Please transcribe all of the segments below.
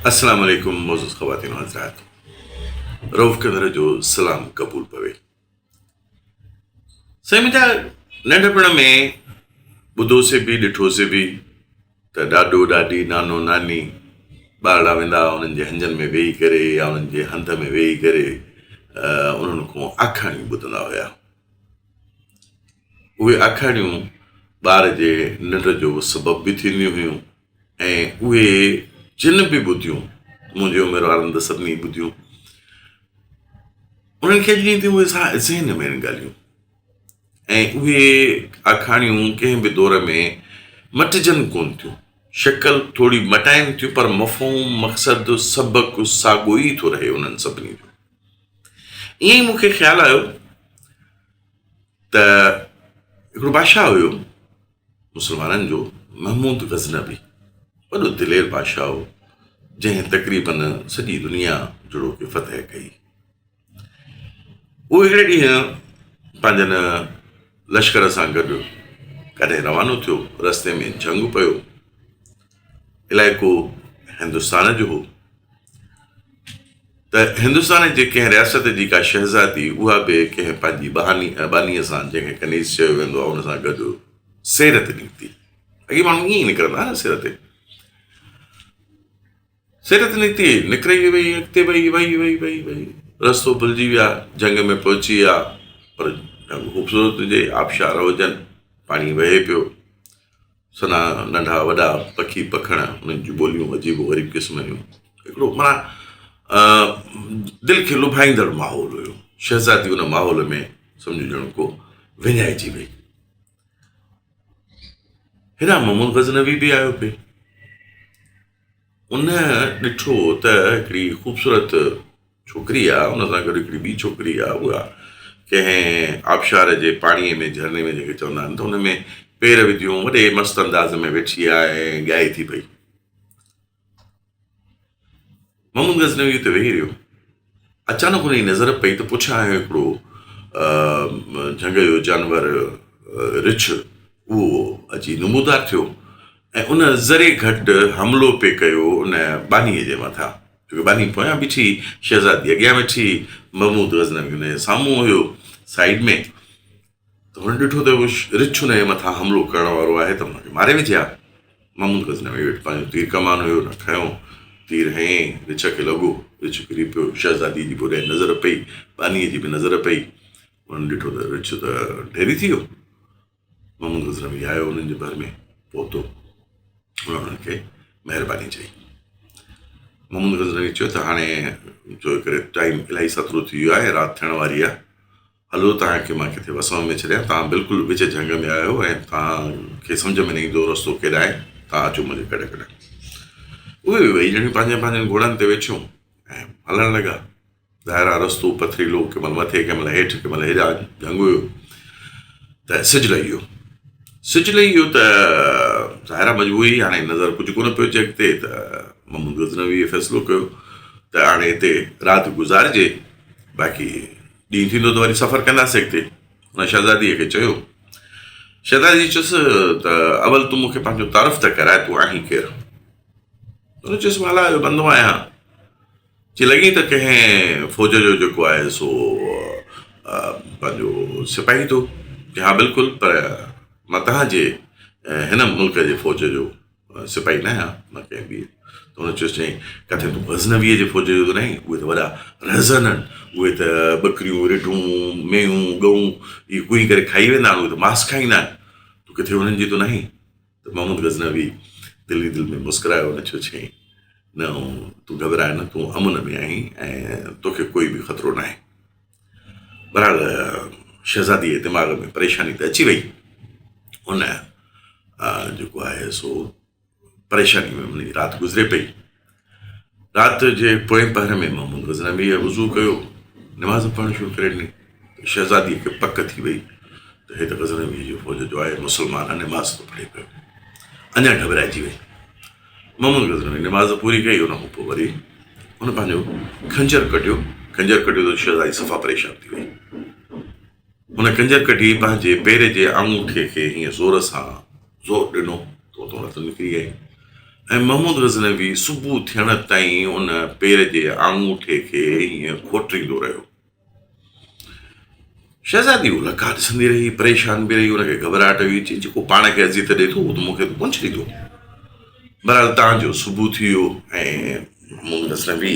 السلام عليڪم معزز خواتين و حضرات رئوف ڪنڌر جو سلام قبول پوي سائين منهنجا ننڍپڻ ۾ ٻڌوسي به ڏٺوسي به ته ڏاڏو ڏاڏي نانو ناني ٻارڙا ويندا انهن جي هنجن ۾ ويهي ڪري يا انهن جي هنڌ ۾ ويهي ڪري انهن کان آکاڻيون ٻڌندا هيا اهي آکاڻيون ٻار جي ننڊ جو سبب به ٿينديون هيون ۽ اهي جن به ٻڌيون، منهنجي عمر وارن ته سڀني ٻڌيون، انهن کي اڄ ڏينهن تائين اهي ذهن ۾ آهن ڳالهيون ۽ اهي آکاڻيون ڪنهن به دور ۾ مٽجن ڪونه ٿيون، شڪل ٿوري مٽائن ٿيون پر مفهوم، مقصد، سبق ساڳيو ئي ٿو رهي انهن سڀني جو. ائين ئي مون کي خيال آيو ته هڪڙو بادشاهه هيو، مسلمانن جو محمود غزنوي وڏو دلير بادشاهه هو، جنهن تقريباً سڄي دنيا جهڙوڪ فتح ڪئي. هو هڪڙي ڏينهن پنهنجن لشڪر سان گڏ ڪڏهن روانو ٿيو، رستي ۾ جهنگ پيو. علائقو هندستان جو هو ته هندستان جي ڪنهن رياست جي ڪا شهزادي اها به ڪنهن پنهنجي ٻانهي ٻانهيء سان جنهن کي ڪنيز چيو ويندو آهي ان سان گڏ سير تي نڪتي. اڳي ماڻهو ائين ئي نڪرندا هئا نه سير تي. سير تي نڪتي، نڪري وئي اڳتي وئي وئي وئي وئي وئي رستو ڀلجي ويا، جهنگ ۾ پهچي ويا پر جهنگ خوبصورت هجي، آبشار هجن، پاڻي وهي پيو. سنها ننڍا وڏا پکي پکڻ انهن جون ٻوليون عجيب و غريب قسم جون هڪڙو معنيٰ دل کي لڀائيندڙ ماحول هيو شهزادي ان ماحول ۾ سمجهو ڄڻ ڪو وڃائجي وئي هيڏانهن محمود غزنوي به آيو پئي ان ڏٺو ته هڪڙي خوبصورت ڇوڪري آ، ان سان گڏ هڪڙي ٻي ڇوڪري آ، اها ڪنهن آبشار جي پاڻيء ۾ جهرڻي ۾ جنهن کي چوندا آهن ته ان ۾ پير وڌيون وڏي مست انداز ۾ ويٺي آ ۽ ڳائي ٿي پئي. محمود غزنوي اتي ويهي رهيو. اچانڪ هن جي نظر پئي ته پٺيان آيو هڪڙو جهنگ جو جانور رڇ، اهو اچي نمودار ٿيو ۽ ان ذري گهٽ حملو پئي ڪيو ان ٻانهيء جي مٿان، ڇو ڪه ٻانهي پويان بيٺي هئي، شهزادي اڳيان ويٺي هئي، محمود غزنوي ان جي سامهون هيو سائيڊ ۾، ته هن ڏٺو ته اهو رڇ ان جي مٿان حملو ڪرڻ وارو آهي ته ان کي ماري وجهي ها. محمود غزنوي وٽ پنهنجو تير ڪمان هيو، ان کنيو، تير هنيائين، رڇ کي لڳو، رڇ ڪري پيو، شهزادي جي به اوڏانهن نظر پئي، ٻانهيء جي به نظر پئي، انهن ڏٺو ته رڇ ته ڍيري ٿي ويو. محمود غزنوي آيو انهن جي ڀر ۾ پهتو هن انهن کي مهرباني چئي محمود غزنوي چيو ته هاڻي جو ڪري ٽائيم الاهي سترو ٿي ويو آهي رات ٿيڻ واري آهي هلو توهان کي مان ڪٿي وسڻ ۾ ڇڏيان توهان بلڪل وچ جهنگ ۾ آهيو ۽ توهان کي سمجهه ۾ نه ايندو رستو ڪيڏانهن آهي توهان اچو منهنجي ڪڍ ڪڍ اهي به ٻئي ڄڻيون پنهنجن پنهنجن گهوڙن تي ويٺيون ۽ هلڻ لڳا ظاهر آ رستو پٿريلو، ڪنهن مهل مٿي، ڪنهن مهل هيٺ، ڪنهن مهل هيڏانهن جهنگ هيو ته سج لهي ويو. سج لهي ويو ته ظاهر آ مجبوري هاڻي نظر ڪجهه ڪونه پيو اچي اڳتي ته محمود غزنويء فيصلو ڪيو ته هاڻي هتي رات گذارجي باقي ڏينهن ٿيندو ته وري سفر ڪنداسين اڳتي. هن شهزاديء کي چيو. شهزاديء چيس ته اول تون مون کي پنهنجو تعارف ته ڪراء تون آهين ڪير؟ هن چيس مان الله جو بندو آهيان. چي لڳي ته ڪنهن فوج جو جيڪو آهي سو پنهنجو سپاهي ٿو چي ها بلڪل پر مان توهان جي هن ملڪ جي فوج جو سپاهي نه آهيان مان ڪنهن ٻي ته هن چيس چيائين ڪٿي تون غزنويء جي فوج جو ته نه آهين اهي ته وڏا رهزن آهن اهي ته ٻڪريون رڍون مينهون ڳئون اهي ڪوهي ڪري کائي ويندا آهن اهي ته ماس کائيندا آهن تون ڪٿي انهن جي ته نه آهين ته محمود غزنوي دل ئي دل ۾ مسڪرايو نه ڇو چيائين نه تون گهٻراء نه تون امن ۾ آهين ۽ توکي ڪوئي به خطرو ناهي. بهرحال شهزادي جي دماغ ۾ پريشاني ته اچي وئي هن جيڪو آهي سو پريشاني ۾ هن جي رات گذري پئي. رات جي پوئين پهر ۾ محمود غزنويء وضو ڪيو، نماز پڙهڻ شروع ڪري ڏني ته شهزاديء کي پڪ ٿي وئي ته هي ته غزنويء جي فوج جو آهي، مسلمان آهي، نماز ٿو پڙهي پيو. اڃا گهٻرائجي وئي. محمود غزنوي نماز پوري ڪئي، ان کان پوء وري هن پنهنجو خنجر ڪڍيو، خنجر ڪڍيو ته شهزادي صفا پريشان ٿي وئي. هن خنجر ڪڍي پنهنجي پير جي آڱوٺي کي هيئن زور سان زور ڏنو ته اتان رت نڪري آئي. ۽ محمود غزنوي صبح ٿيڻ تائين ان پير جي آڱوٺي کي ائين کوٽريندو رهيو. شهزادي اهو لقاء ڏسندي رهي، پريشان به رهي، ان کي گهٻراهٽ هئي، چي جيڪو پاڻ کي اذيت ڏئي ٿو اهو ته مون کي ڪونه ڇڏيندو. بهرحال تان جو صبح ٿي ويو ۽ محمود غزنوي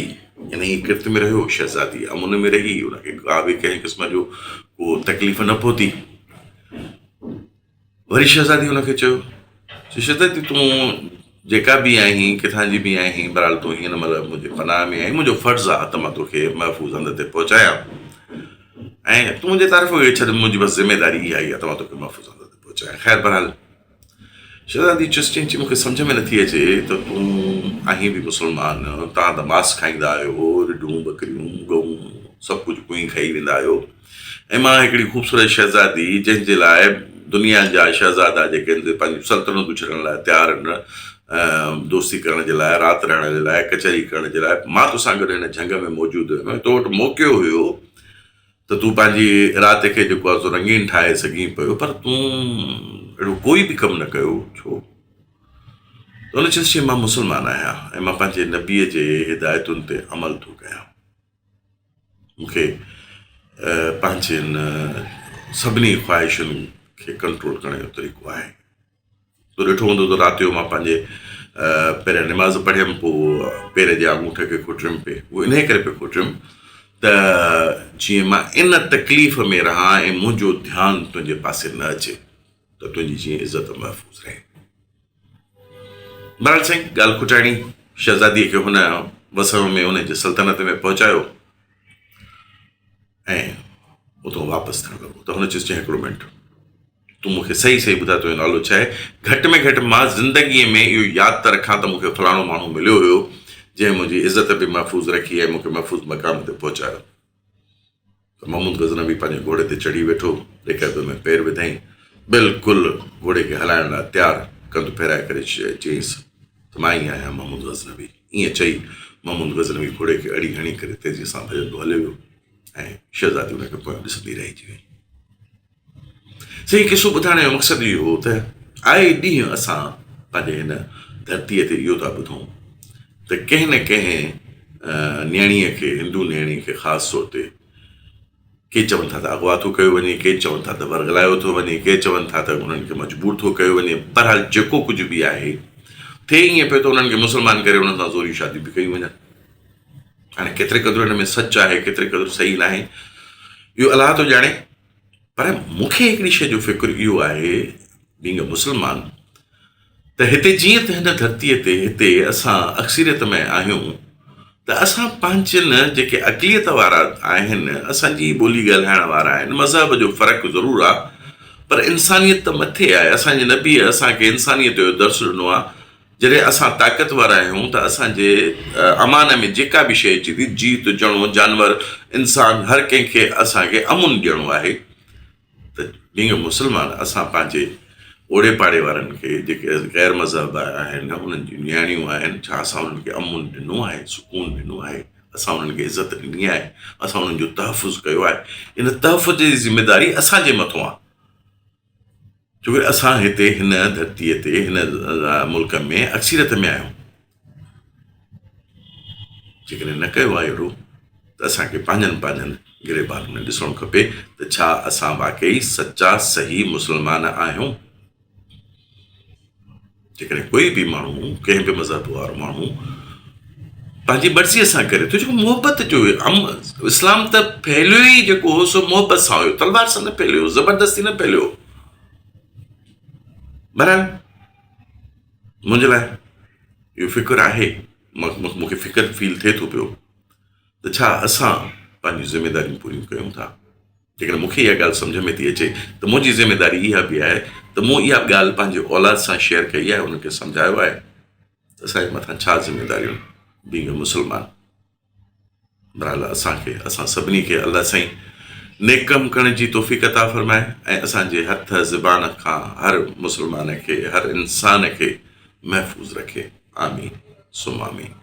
انهيء ڪرت ۾ رهيو، شهزادي امن ۾ رهي، ان کي ڪا به ڪنهن قسم جو ڪو تڪليف نه پهتي. وري شهزادي هن کي چيو، چي شهزادي تون جيڪا به آهين، ڪٿان جي به آهين، بهرحال تون هن مهل منهنجي پناهه ۾ آهين، منهنجو فرض آهي ته مان توکي محفوظ هنڌ تي پهچايان ۽ تون منهنجي تعريف کي ڇڏ، منهنجي بس ذميداري اها ئي آهي ته مان توکي محفوظ هنڌ تي پهچايان. خير بهرحال شهزادي چيس، چيائين، چي مون کي سمجهه ۾ نٿي اچي ته تون آهين به مسلمان، توهان ته ماس کائيندا آهيو، رڍون، ٻڪريون، ڳئون سڀ ڪجهه ڪوئي کائي ويندا آهيو، ۽ مان هڪڙي خوبصورت شهزادي جنهن جي لاء دنيا جا شهزادا جيڪي آهن سي پنهنجون سلطنتون ڇڏڻ لاء تيار آهن دوستي ڪرڻ جي لاء رات رهڻ جي لاء ڪچهري ڪرڻ جي لاء مان توسان گڏ هن جهنگ ۾ موجود هيم ۽ تو وٽ موقعو هيو ته تون پنهنجي رات کي جيڪو آهي سو رنگين ٺاهي سگهين پيو پر تون اهڙو ڪوئي به ڪم نه ڪيو ڇو؟ ته هن چيس چي مان مسلمان آهيان ۽ مان پنهنجي نبيء جي هدايتن تي عمل ٿو ڪيان. مون کي پنهنجين سڀني خواهشن کي ڪنٽرول ڪرڻ جو طريقو آهي. تو ڏٺو هوندو ته رات جو مان پنهنجي پهريان نماز پڙهيم پوء پير جي آڱوٺي کي کوٽريم پئي. اهو انهيء ڪري پئي کوٽريم ته جيئن مان ان تڪليف ۾ رهان ۽ منهنجو ڌيان تنهنجي پاسي نه اچي ته تنهنجي جيئن عزت محفوظ رهي. بهرحال سائين ڳالهه کٽائڻي شهزاديء کي هن وسڻ ۾ ان جي سلطنت ۾ پهچايو ۽ اتان واپس ٿيڻ لڳو ته هن چيس چي هڪڙو منٽ تون مون کي صحيح صحيح ٻڌاء تنهنجو نالو ڇا آهي گهٽ ۾ گهٽ مان زندگيء ۾ اهو ياد ته رکان ته مون کي فلاڻو ماڻهو مليو هيو جنهن منهنجي عزت به محفوظ رکي ۽ مون کي محفوظ مقام تي پهچايو ته محمود غزنوي پنهنجي گهوڙي تي چڙهي ويٺو، رڪاب ۾ پير وڌائين، بلڪل گهوڙي کي هلائڻ لاء تيار، ڪنڌ ڦيرائي ڪري چيائينس ته مان ئي آهيان محمود غزنوي. ائين چئي محمود غزنوي گهوڙي کي اڙي هڻي ڪري تيزيء سان ڀڄندو هليو ويو ۽ شهزادي ان کي پويان ڏسندي رهجي وئي. سائين قصو ٻڌائڻ جو مقصد اهو هو ته آئي ڏينهن اسان پنهنجي هن ڌرتيء تي اهو ٿا ٻڌون ته ڪنهن نه ڪنهن نياڻيء کي هندو نياڻيء کي خاص طور تي ڪي چون ٿا ته اغوا ٿو ڪيو وڃي ڪي چون ٿا ته ورغلايو ٿو وڃي ڪي چون ٿا ته انهن کي مجبور ٿو ڪيو وڃي بهرحال جيڪو ڪجهه به آهي ٿئي ائين پيو ته انهن کي مسلمان ڪري انهن سان زوري شاديون به ڪيون وڃن هاڻي ڪيتري قدر هن ۾ سچ آهي ڪيتري قدر صحيح ناهي اهو الله ٿو ڄاڻي پر مون کي هڪڙي شيء جو فڪر اهو آهي بينگ ا مسلمان ته هتي جيئن ته هن ڌرتيء تي هتي اسان اڪثريت ۾ آهيون ته اسان پنهنجن جيڪي اقليت وارا آهن اسان جي ٻولي ڳالهائڻ وارا آهن مذهب جو فرق ضرور آهي پر انسانيت ته مٿي آهي اسان جي نبيء اسان کي انسانيت جو درس ڏنو آهي جڏهن اسان طاقتور آهيون ته اسان جي امان ۾ جيڪا به شيء اچي ٿي، جيت، جڻو، جانور، انسان، هر ڪنهن کي اسان کي امن ڏيڻو آهي ته بينگ مسلمان اسان پنهنجي اوڙي پاڙي وارن کي جيڪي غير مذهب آهن انهن جون نياڻيون آهن ڇا اسان انهن کي امن ڏنو آهي سڪون ڏنو آهي اسان انهن کي عزت ڏني آهي اسان انهن جو تحفظ ڪيو آهي ان تحفظ جي ذميداري اسان جي مٿو آهي. ڇو ڪري اسان هتي هن ڌرتيء تي هن ملڪ ۾ اڪثريت ۾ آهيون. جيڪڏهن نه ڪيو آهي اهڙو ته اسان کي پنهنجن پنهنجن گريبانن ۾ ڏسڻ کپي ته ڇا اسان واقعي سچا صحيح مسلمان آهيون؟ جيڪڏهن ڪوئي به ماڻهو ڪنهن به مذهب وارو ماڻهو پنهنجي مرضيء سان ڪري ٿو جيڪو محبت جو ام اسلام ته ڦهليو ئي جيڪو هو سو محبت سان هيو تلوار سان نه ڦهليو زبردستي نه ڦهليو بهرحال منهنجي لاء اهو فڪر آهي مون کي فڪر فيل ٿئي ٿو پيو ته ڇا اسان پنهنجون ذميداريون پوريون ڪيون ٿا؟ جيڪڏهن مون کي اها ڳالهه سمجهه ۾ ٿي اچي ته منهنجي ذميداري اها به آهي ته مون اها ڳالهه پنهنجي اولاد سان شيئر ڪئي آهي، انهن کي سمجهايو آهي ته اسان جي مٿان ڇا ذميداريون آهن بينگ اي مسلمان. بهرحال اسان کي اسان سڀني کي الله سائين نيڪ ڪم ڪرڻ جي توفيق عطا فرمائي ۽ اسان جي هٿ زبان کان هر مسلمان کي هر انسان کي محفوظ رکي آمين ثم آمين.